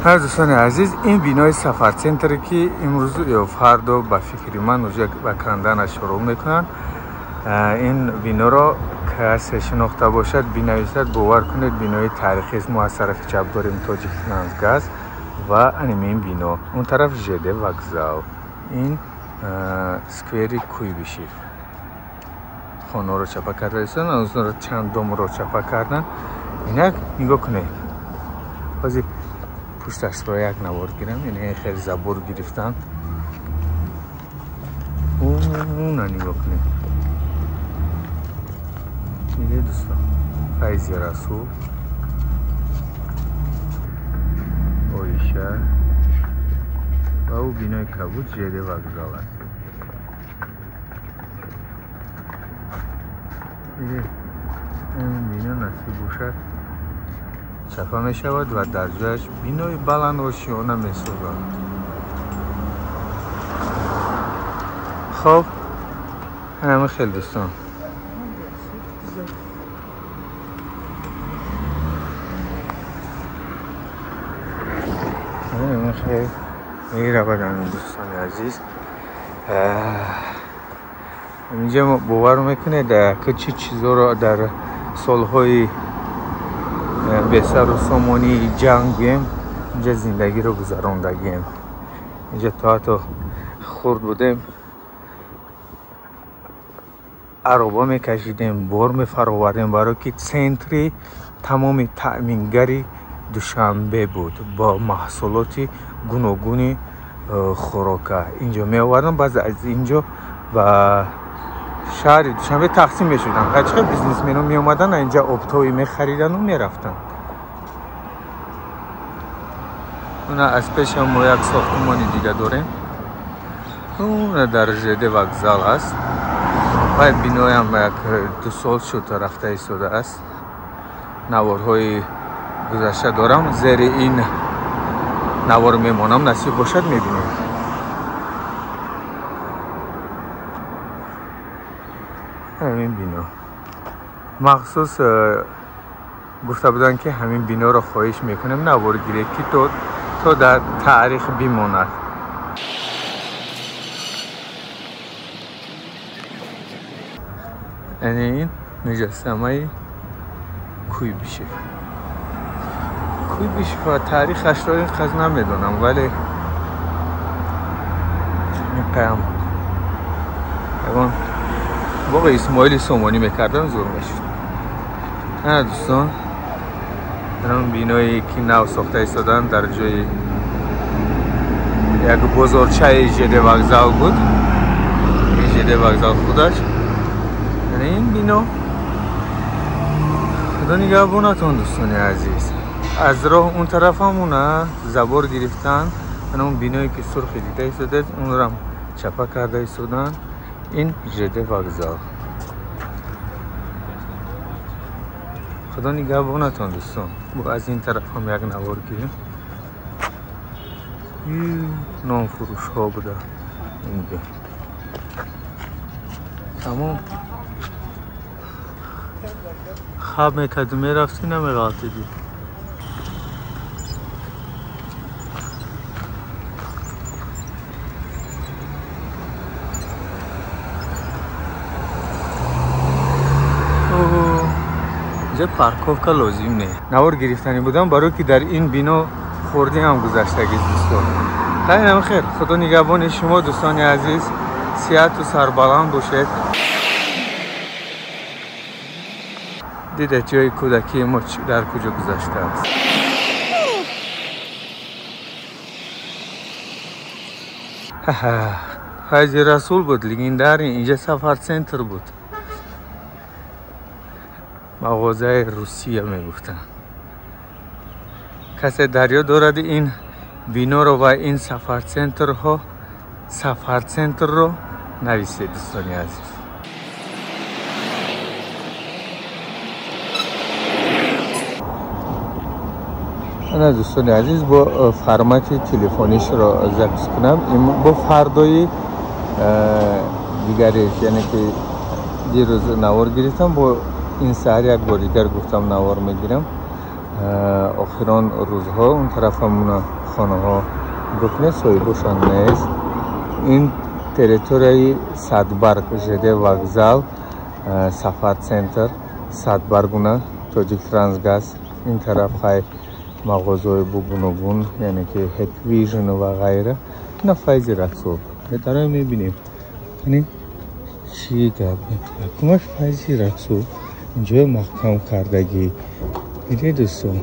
Дӯстони азиз, ин бинои Сафарцентре ки имрӯз ё фардо ба фикри ман уҷа ба канданаш шурӯъ мекунанд. Ин биноро касе шинохта бошад, бинависад. Бовар кунед, бинои таърихист. Мо аз тарафи чап дорем Тоҷиктрансгаз ва анимин бино, он тараф ЖД вокзал, ин сквери Куйбишев. Хонаро чапа карда истоданд, чанд домро чапа карданд. Инак нигоҳ кунед, ҳозир пушташро як навор гирам. Ин хеле забор гирифтанд. Уна нигоҳ кунед, диде дӯстон, Файзи Расул, Оиша ва ӯ бинои кабуд ЖД вокзал аст. Ин бино насиб бошад чапа мешавад ва дар ҷояш бинои баландошиёна месозанд. Хоб, ҳама хел дӯстон. Ҳама хел меравад дӯстони азиз. Инҷа бовар мекунед, ки чӣ чизоро дар солҳои бесару сомонии ҷанг гӯем, инҷа зиндагиро гузарондагием. Инҷа то ҳатто хурд будем, ароба мекашидем, бор мефаровардем, барое ки центри тамоми таъмингари Душанбе буд бо маҳсулоти гуногуни хӯрока. Инҷо меовардам, баъзе аз инҷо ба шаҳри Душанбе тақсим мешуданд. Қачқа бизнесмено меомаданд, инҷа обтои мехаридану мерафтанд. Уна аз пешам мо як сохтумони дига дорем. Уна дар ЖД вокзал аст. Вай биноям як 2 сол шуд рафта истодааст. Наворҳои гузашта дорам, зери ин навор мемонам, насиб бошад мебинем. Ҳамин бино махсус гуфта буданд, ки ҳамин биноро хоҳиш мекунем навор гиред, ки то дар таърих бимонад. Яъне ин муҷассамаи Куйбишев. Куйбишев ва таърихашро ин қадр намедонам, вале ин қаям ягон боғи Исмоили Сомонӣ мекардам, зур мешуд. Ана дӯстон, ин биное ки нав сохта истоданд дар ҷои як бозорчаи ЖД вокзал буд. Ин ЖД вокзал худаш. Яъне ин бино. Худо нигаҳбонатон дӯстони азиз. Аз роҳ он тарафам уна забор гирифтан, ана он биное ки сурхи дида истодед, онрам чапа карда истоданд. Ин ЖД вокзал. Худо нигаҳбонатон дӯстон. Аз ин тараф ҳам як навор гирем. Нонфурӯшҳо буда инҷо. Тамом. Хаб мекардӣ, мерафтӣ, намеғалтидӣ. Инҷа парковка лозим не. Навор гирифтанӣ будам, барое ки дар ин бино хурдӣ ҳам гузаштагист дӯстон. Хайрам хер, худо нигаҳбони шумо дӯстони азиз, сиҳату сарбаланд бошед. Дида ҷои кӯдакии мо дар куҷо гузаштааст. Файзи Расул буд, легендарный, инҷа Сафарцентр буд. Мағозаи Русия мегуфтанд. Касе дарё дорад ин биноро ва ин Сафарцентрҳо, Сафарцентрро нависед дӯстони азиз. Ана дӯстони азиз, бо формати телефонишро запис кунам. Бо фардои дигареш, яъне ки дирӯз навор гирифтам, бо ин саҳар як бор дигар гуфтам навор мегирам. Охирон рӯзҳо он тарафамона хонаҳо бикунед, соҳибошон нест. Ин территорияи Садбарг, ЖД вокзал, Сафар центр, Садбаргуна, Тоҷик Трансгаз. Ин тараф хай мағозаҳои гуногун, яъне ки Hikvision ва ғайра. Ина Файзи Расул. Метароем мебинем. Яъне чӣ гап? Якумаш Файзи Расул инҷоя маҳкам кардагӣ. Дидед дӯстон,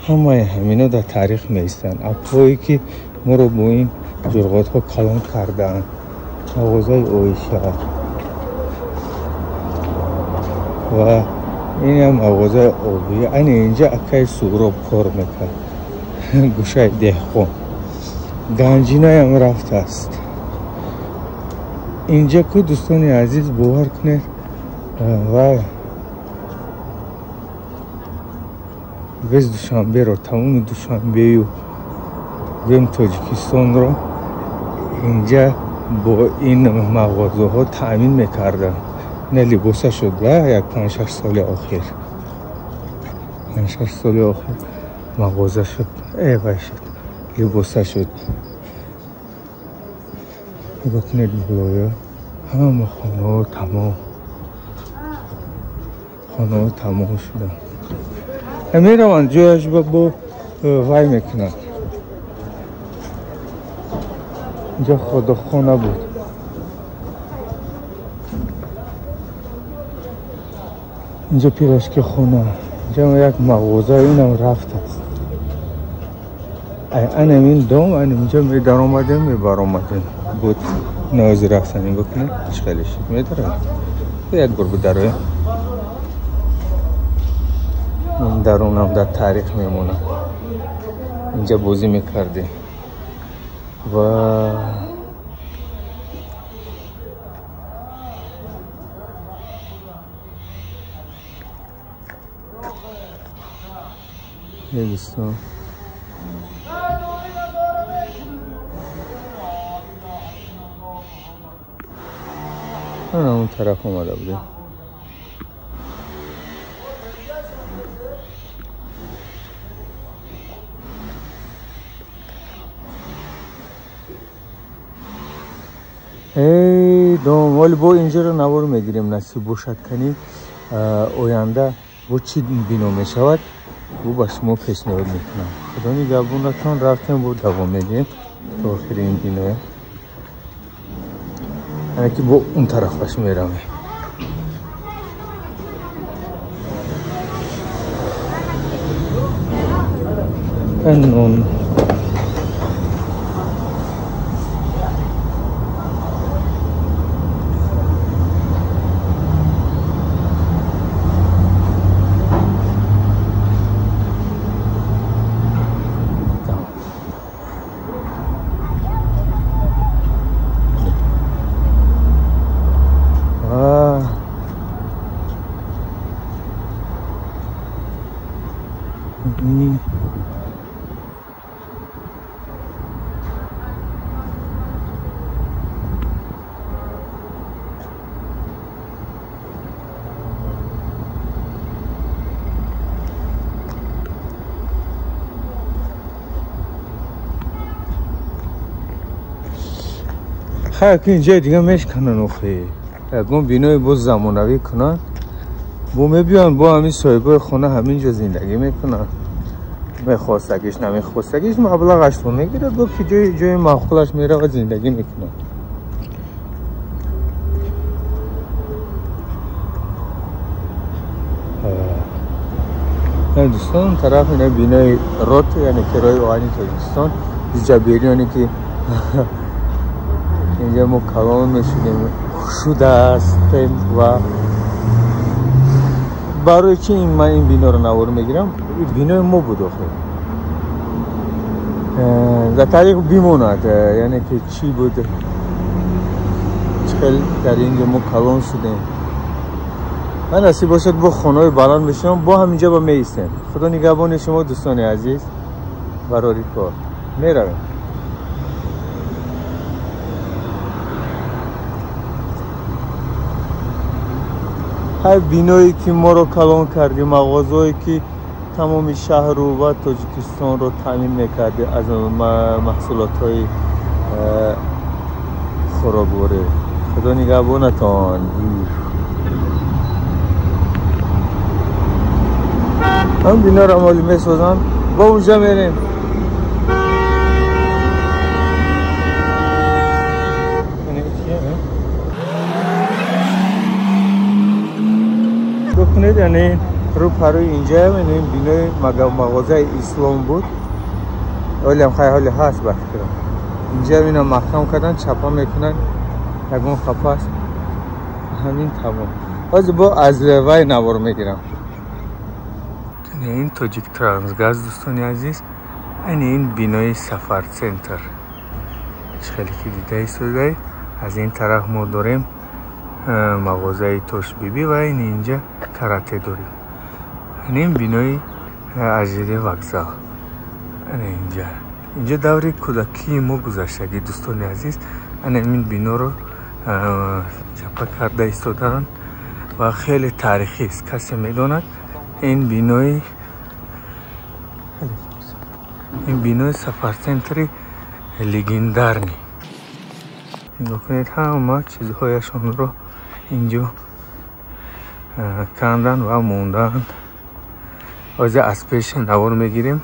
ҳамаи ҳамино дар таърих меистанд. Апҳое ки моро бо ин ҷурғотҳо калон кардаанд. Мағозаи Оиша ва инам мағозаи обӣ. Ани инҷа акаи Суҳроб кор мекард, гӯшаи деҳқон. Ганҷинаям рафтааст. Инҷа ку дӯстони азиз, бовар кунед, ва вес Душанберо, тамоми Душанбею гӯем Тоҷикистонро инҷа бо ин мағозаҳо таъмин мекарданд. Ина либоса шуд як 5-6 соли охир. 5-6 соли охир мағоза шуд, вай шуд, либоса шуд. Нигоҳ кунед болоя, ҳама хонаҳо тамом, хонаҳо тамом шуданд. Мераванд ҷояш бо вай мекунанд. Инҷа ходохона буд. Инҷа пирашки хона, инҷа як мағоза, инам рафтааст. Анам ин дом, анам инҷа медаромадем, мебаромадем. Буд нози рафтан. Нигоҳ кунед чӣ хеле шуд. Медароем як бор бидароем. Ин дарунам дар таърих мемонад. Инҷа бозӣ мекардем ва дӯстон он тараф омада будем. Эй дом, вале бо инҷаро навор мегирем, насиб бошад кани оянда бо чӣ бино мешавад, бо ба шумо пешниҳод мекунам. Худо нигаҳбонатон. Рафтем, бо давом медиҳем то охири ин биноя. Яъне ки бо он тарафаш меравем. Нон хайр, ки инҷои дига мешкананд охи. Ягон бинои боз замонавӣ кунанд, бо мебиёнд, бо ҳамин соҳибои хона ҳамин ҷо зиндагӣ мекунанд. Мехостагиш, намехостагиш маблағашро мегирад, бо ки ҷои маъқулаш меравад зиндагӣ мекунад. Дӯстон, тараф ина бинои рот, яъне ки роҳи оҳани Тоҷикистон, ҷаберионе ки инҷа мо калон мешудем, шудаастем. Ва барои чи ман ин биноро навор мегирам? Бинои мо буд охир, дар таърих бимонад, яъне ки чӣ буд, чӣ хел дар инҷо мо калон шудем. Ман насиб бошад бо хонаҳои баланд мешавам, бо ҳаминҷа ба меистем. Худо нигаҳбони шумо дӯстони азиз. Барори кор меравем. Ҳар биное ки моро калон кардем, мағозаое ки Тамоми шаҳру ва Тоҷикистонро таъмин мекард аз маҳсулотҳои хӯрокворӣ. Худо нигаҳбонатон. Ҳам биноро моли месозанд, бо унҷа мерем. Бикунед, яъне рӯ парои инҷа, яъне бинои мағозаи Ислом буд. Ҳолиам хай ҳоли ҳаст ба фикрам. Инҷа ина маҳкам кардан, чапа мекунанд, ягон хапа аст. Ҳамин тамом. Ҳозир бо аз вай навор мегирам. Ин Тоҷик Трансгаз, дӯстони азиз, ани ин бинои Сафар Центр. Чӣ хеле ки дида истодаед, аз ин тараф мо дорем мағозаи Тошбибӣ ва ин инҷа карате дорем. Ин бинои ажири вокзал. Ана инҷа. Инҷа даври кӯдакии мо гузаштагӣ, дӯстони азиз. Ана ин биноро чапа карда истодаанд ва хеле таърихист. Касе медонад ин бинои Сафар Центри легендарный. Нигоҳ кунед, ҳама чизҳояшонро инҷо кандан ва монданд. Ҳозир аз пеш навор мегирем.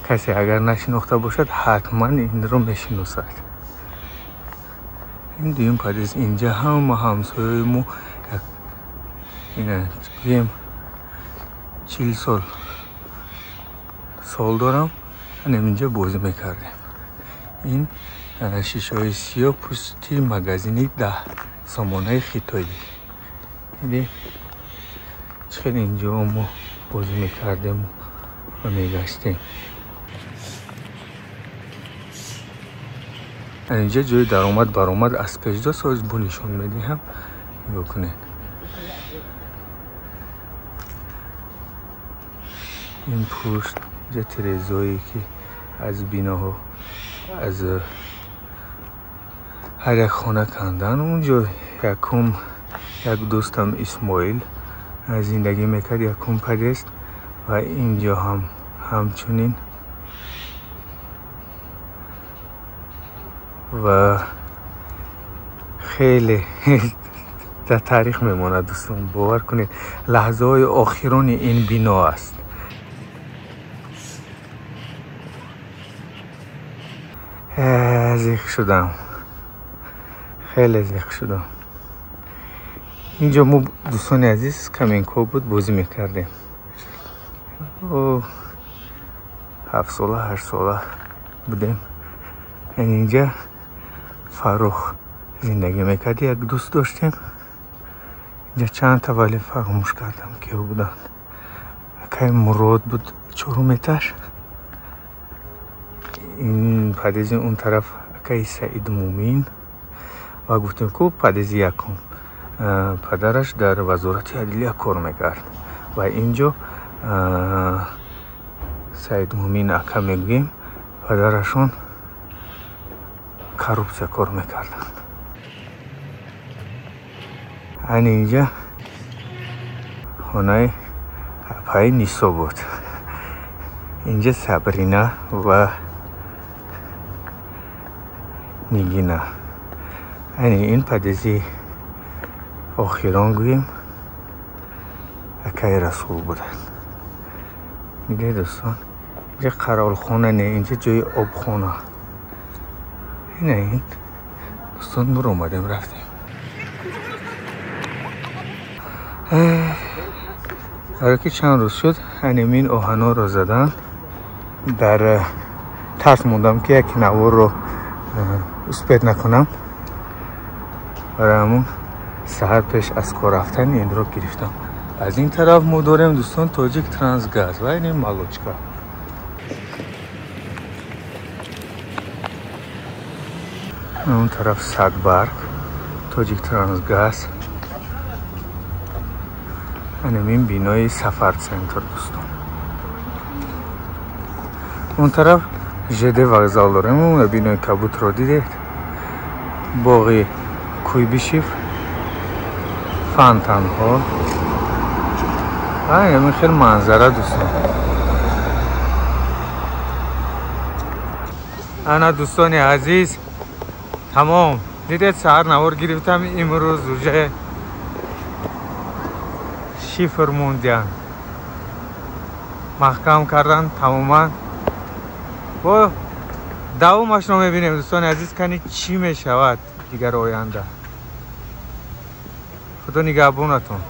Касе агар нашинохта бошад, ҳатман инро мешиносад. Ин дуюм подъезд. Инҷа ҳама ҳамсояи мо ина гӯем 40 сол дорам, ана инҷа бозӣ мекардем. Ин шишаҳои сиёҳ пушти магазини 10 сомонаи хитоӣ. Диди чӣ хеле инҷо мо бозӣ мекардем ва мегаштем. Инҷа ҷои даромад баромад аз пешдо соз бо нишон медиҳам. Нигоҳ кунед. Ин пушт инҷа тирезое ки аз биноҳо аз ҳар як хона кандан. Унҷо якум як дӯстам Исмоил зиндагӣ мекард, якум подъезд, ва инҷо ҳам ҳамчунин. Ва хеле дар таърих мемонад, дӯстон, бовар кунед, лаҳзаҳои охирони ин бино аст. Зиқ шудам, хеле зиқ шудам. Инҷо мо, дӯстони азиз, каменко буд, бозӣ мекардем. 7 сола, 8 сола будем. Инҷа Фаррух зиндагӣ мекард, як дӯст доштем. Инҷа чанд та, вале фаромӯш кардам киҳо буданд. Акай Мурод буд, 4 этаж. Ин подъезди он тараф акаи Саид Мумин ва гуфтем ку подъезди якум падараш дар вазорати адлия кор мекард ва инҷо Саид Мумин ака мегӯем, падарашон коррупсия кор мекарданд. Ани инҷа хонаи апаи Нисо буд. Инҷа Сабрина ва Нигина. Ани ин подъезди охирон гӯем акаи Расул буданд. Дидед, дӯстон, инҷа қарорхона не, инҷа ҷои обхона. Ина ин дӯстон, бур омадем, рафтем. Барои ки чанд рӯз шуд анемин оҳанҳоро задан, дар тарс мондам ки як наворро успет накунам. Барои ҳамун саҳар пеш аз кор рафтан инро гирифтам. Аз ин тараф мо дорем, дӯстон, Тоҷик Трансгаз ва ин молочка. Он тараф Садбарг, Тоҷик Трансгаз. Анамин бинои Сафар Центр, дӯстон. Он тараф ЖД вокзал дорем. Он бинои кабутро дидед. Боғи Куйбишев, фонтанҳо. Ҳамин хел манзара, дӯстон. Ана, дӯстони азиз, тамом дидед, саҳар навор гирифтам. Имрӯз уже шифр мондиян, маҳкам кардан тамоман. Бо давомашро мебинем, дӯстони азиз, кани чӣ мешавад дигар оянда. Худо нигаҳбонатон.